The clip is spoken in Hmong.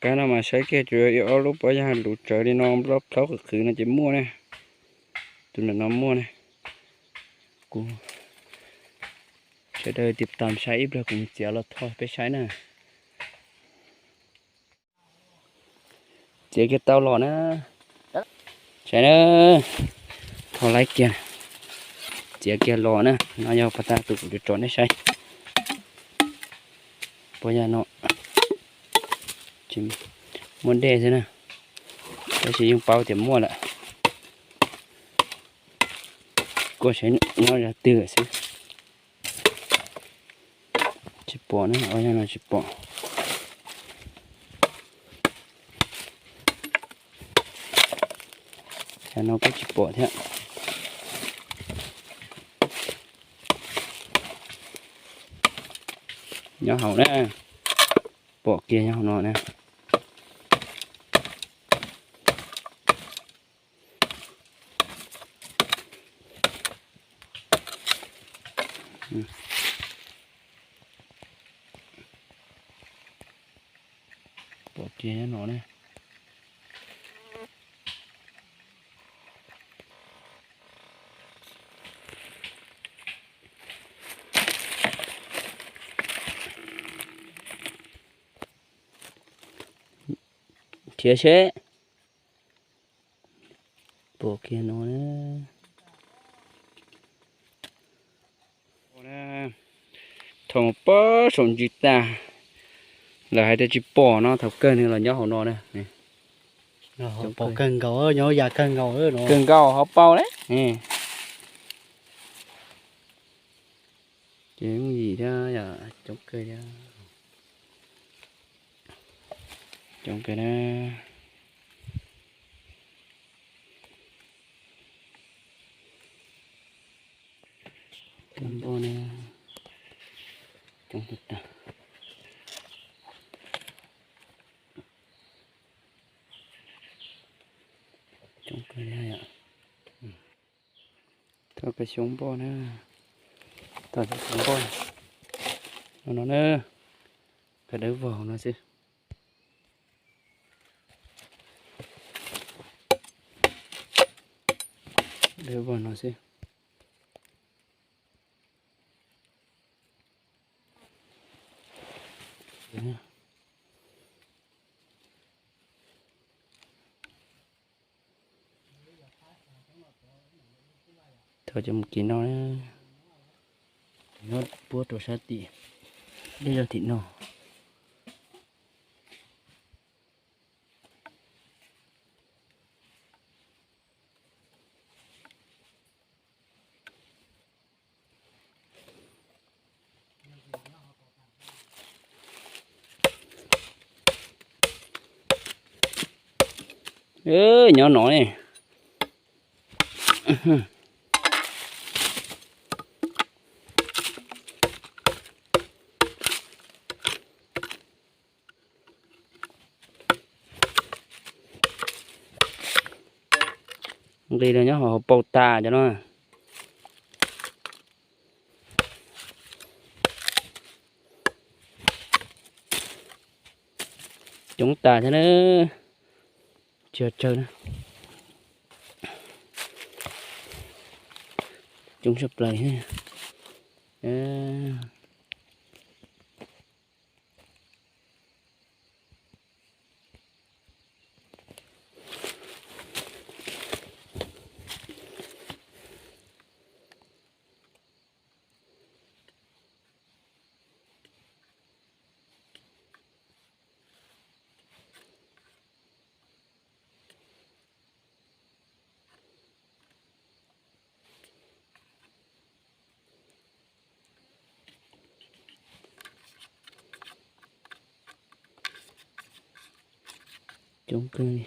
qab no mas saib kiag tsuas yog ib ob lub pob zeb luv tsawv li no nplob plhaub qhwv qhwv no ces muaj ne. Tus ntawm no muaj ne. Kuv sawv daws tiv tam saib ib pliag kuv mus txiav los tho peb saib na. Txiav kiag tau los na. Saib na, tho laib kiag, txiav kiag los na. No yog pas tas tus kuv tso nej saib. Puas yog no? Muaj dej xwb na, tab sis yeej paub tias muaj lawm. Kuj saib nyob zaj twg xwb. Tsis pom na, o yog no tsis pom. Yog no kuj tsis pom thiab. Nyob hauv na, pom kiag nyob hauv no na. Pom kiag nyob no ne. Khiav seb. Pom kiag no na. Thaum pob saum ntsis tas, lawv hais tias tsis pom no, thaum kawg nws los nyob hauv no na. Pom kawg nkaus, nyob ya kawg nkaus, kawg nkaus hauv paus lawm. Ces yooj yim thiab yom, coob kawg thiab. Coob kawg na. Coob npoj na. Coob tag. Coob kawg thiab yom. Thov kawg xyoob npoj na. Thov xyoob npoj no na. Kawg dawb vog no xwb. Dawb vog no xwb. Thov cov mus kis no na. Nyob puab rau sab tim, dej zog tim no. Nyob no ne. Nqis los nyob hauv paus tas cov no. Coob tas thiab na. Tsis tsawg na. Coob tshaj plaws. Coob kawg li.